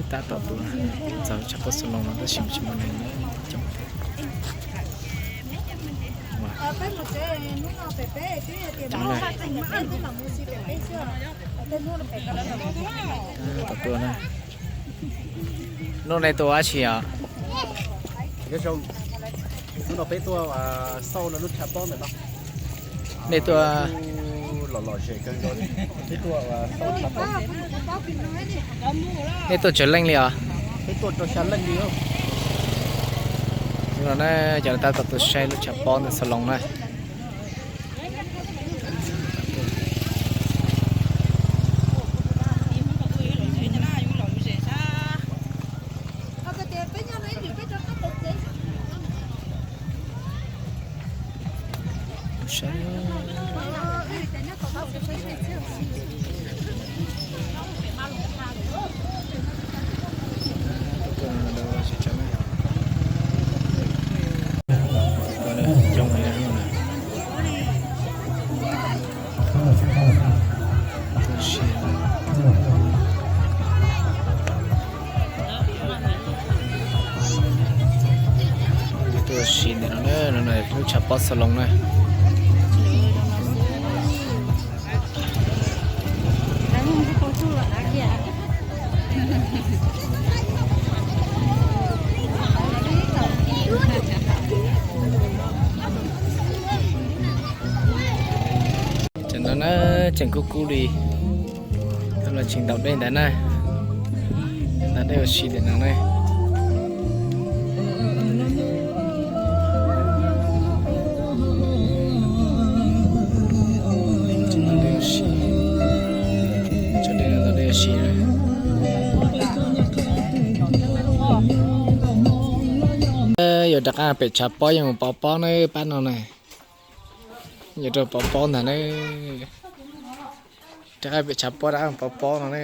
Tab tom tuaj txog tshav pob xab loos no tab sis tsis muaj neeg coob thiab. Coob na. Tom tuaj na. Hnub nej tuaj ua dab tsi os? Hnub no peb tuaj xauj lub tshav pob ntawm no. Nej tuaj, nej tuaj tsawg leej li os? Hnub no na cov tab tom tuaj saib lub tshav pob ntawm Xab Loos na. Tuaj ua si ntawm no na, no lub tshav pob Xab Loos na. Tam no na, tseem kub kub li, los tseem ntaus dej ntawd na, ntaus dej ua si ntawm no na. Ntaus dej ua si, ntaus dej ua si. Yuav rov qab pem tshav pob yuav mus pov pob na pab no na. Yuav rau pov pob ntag na. Rov qab pem tshav pob rov qab pov pob no na.